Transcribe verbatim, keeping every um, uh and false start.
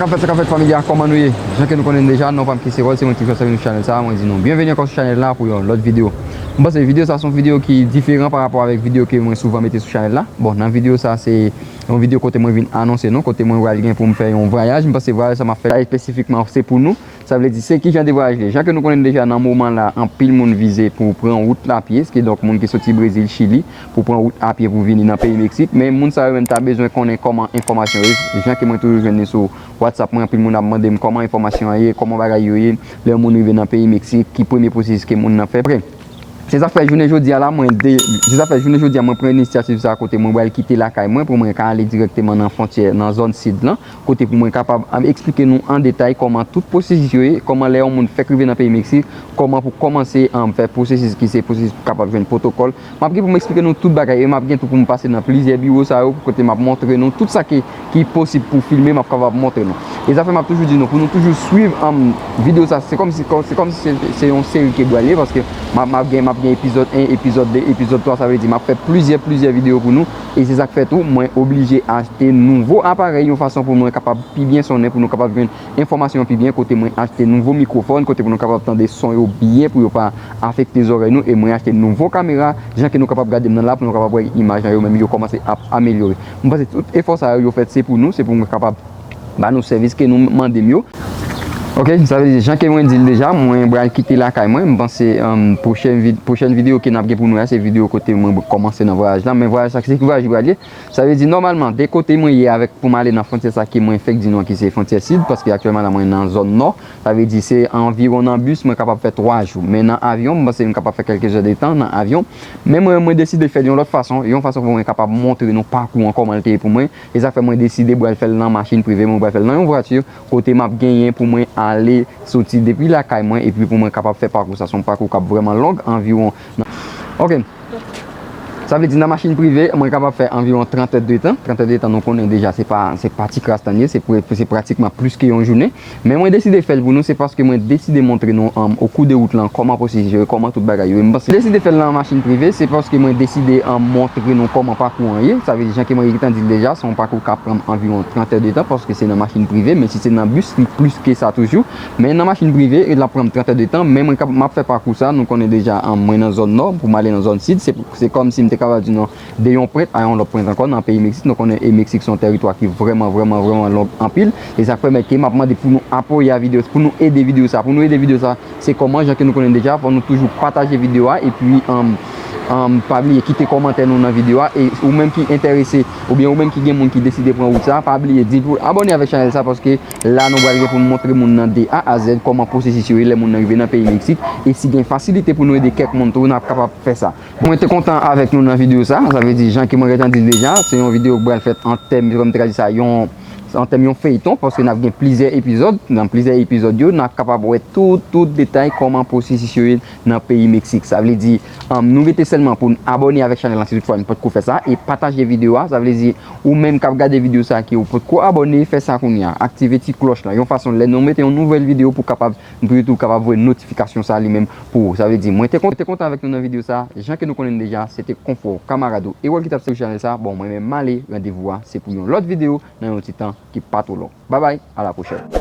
Sa k ap fèt, sa k ap fèt, fanmi a, kòman nou ye? Jan ke nou konnen deja, non pa m ki se Rod, se mwen ki fè sa vin sou chanèl sa, mwen di nou byenveni ankò sou chanèl la pou yon lòt videyo. M panse videyo sa se yon videyo ki diferan pa rapò avèk videyo ke mwen souvan mete sou chanèl la. Bon, nan videyo sa se yon videyo kote mwen vin anonse nou, kote mwen pral gen pou m fè yon vwayaj. M panse vwayaj sa m ap fè la espesifikman se pou nou. Sa vle di se ki jan de vwayaj li ye. Jan ke nou konnen deja nan moman la, anpil moun vize pou pran wout la pye, kidonk moun ki soti Brezil, Chili, pou pran wout a pye pou vini nan peyi Meksik. Men moun sa yo menm ta bezwen konnen kòman enfòmasyon yo ye. Jan ke mwen toujou jwenn li sou WhatsApp mwen, anpil moun ap mande m kòman enfòmasyon an ye, kòman bagay yo ye, lè yon moun rive nan peyi Meksik, ki premye pwosesis ke moun nan fè. Brèf, se sa k fè jounen jodi a la, mwen de, se sa k fè jounen jodi a mwen pran inisyativ sa kote mwen pral kite lakay mwen pou mwen ka ale dirèkteman nan fwontyè, nan zòn sid lan, kote pou mwen kapab, am, eksplike nou an detay kòman tout pwosesis yo ye, kòman lè yon moun fèk rive nan peyi Meksik, kòman pou kòmanse, am, fè pwosesis ki se pwosesis pou kapab jwenn pwotokòl. M ap gen pou m eksplike nou tout bagay e m ap gen tou pou m pase nan plizyè biwo sa yo kote m ap montre nou tout sa ki, ki posib pou filme, m ap kapab montre nou. E sa fè m ap toujou di nou pou nou toujou swiv, am, videyo sa, se kòmsi, se kòmsi se, se yon seri ke pral ye, paske m ap, m ap gen, m ap gen epizòd en, epizòd de, epizòd twa, sa vle di m ap fè plizyè, plizyè videyo pou nou. E se sa k fè tou, mwen oblije achte nouvo aparèy yon fason pou mwen kapab pi byen sonnen, pou nou kapab jwenn enfòmasyon pi byen, kote mwen achte nouvo mikwofòn, kote pou nou kapab tande son yo byen, pou yo pa afekte zòrèy nou, e mwen achte nouvo kamera, jan ke nou kapab gade m nan la, pou nou kapab wè imaj lan yo menm yo kòmanse ap amelyore. M panse tout efò sa yo, yo fèt se pou nou, se pou mwen kapab ba nou sèvis ke nou mande m yo. Ok, sa vle di, jan ke mwen di l deja, mwen pral kite lakay mwen. M panse, um, pwochèn vid-, pwochèn videyo ke n ap gen pou nou a, se videyo kote mwen kòmanse nan vwayaj la. Men vwayaj sa, se ki vwayaj li pral ye? Sa vle di, nòmalman, de kote mwen ye avèk pou m ale nan fwontyè sa ke mwen fèk di nou an ki se fwontyè sid, paske aktyèlman la mwen nan zòn nò, sa vle di se anviwon nan bis mwen kapab fè twa jou. Men nan avyon, m panse m kapab fè kèlke zè de tan nan avyon. Men mwen, mwen deside fè l yon lòt fason, yon fason pou mwen kapab montre nou pakou an kòman l te ye pou mwen. E sa fè mwen deside pral fè l nan machin prive, mwen pral fè l nan yon vwati kote m ap genyen pou mwen ale soti depi lakay mwen epi pou mwen kapab fè pakou sa. Se yon pakou k ap vrèman long, anviwon nan, ok. Sa vle di nan machin prive, mwen kapab fè anviwon trant èdtan. Trant èdtan nou konnen deja, se pa, se pa ti kras tan ye, se pre-, se pratikman plis ke yon jounen. Men mwen deside fè l pou nou, se paske mwen deside montre nou, um, o kou de wout lan, kòman pwosesis yo ye, kòman tout bagay yo ye. M panse deside fè l nan machin prive, se paske mwen deside, um, montre nou kòman pakou an ye. Sa vle di, jan ke mwen gentan di l deja, se yon pakou k ap pran m anviwon trant èdtan, paske se nan machin prive, men si se nan bis, li plis ke sa toujou. Men nan machin prive, l ap pran m trant èdtan, men mwen kap-, m ap fè pakou sa, nou konnen deja, um, mwen nan zòn nò, pou m ale nan zòn sid, se, se kòmsi m te kapab di nou, de yon pwent a yon lòt pwent ankò nan peyi Meksik. Nou konnen e Meksik se yon tèritwa ki vrèman, vrèman, vrèman long anpil. E sa k pèmèt ke m ap mande pou nou apoye a videyo, pou nou ede videyo sa, pou nou ede videyo sa, se kòman, jan ke nou konnen deja, fò nou toujou pataje videyo a, epi, um, um, pa bliye kite kòmantè nou nan videyo a, e ou menm ki enterese, oubyen ou menm ki gen moun ki deside pran wout sa, pa bliye di l pou abòne avèk chanèl sa, paske la nou pral gen pou nou montre moun nan de A a Z kòman pwosesis yo ye lè moun nan rive nan peyi Meksik, e si gen fasilite pou nou ede kèk moun tou, n ap kapab fè sa. Mwen te kontan avèk nou nan videyo sa, sa vle di jan ke mwen gentan di l deja, se yon videyo k pral fèt an tèm, kòm m te ka di sa, yon, an tèm yon feyton, paske n ap gen plizyè epizòd, nan plizyè epizòd yo, n ap kapab wè tout, tout detay kòman pwosesis yo ye nan peyi Meksik. Sa vle di, um, nou rete sèlman pou n abòne avèk chanèl lan si toutfwa n potko fè sa, e pataje videyo a, sa vle di, ou menm k ap gade videyo sa ke ou potko abòne, fè sa kounye a, aktive ti klòch lan, yon fason lè nou mete yon nouvèl videyo pou kapab, pou YouTube kapab voye notifikasyon sa li menm pou ou. Sa vle di, mwen te kon-, te kontan avèk nou nan videyo sa. Jan ke nou konnen deja, se te konfò kamarad ou Erol ki t ap swiv chanèl sa. Bon, mwen menm m ale, randevou a, se pou yon lòt videyo nan yon ti tan ki pa twò long. Babay, a la pwochèn.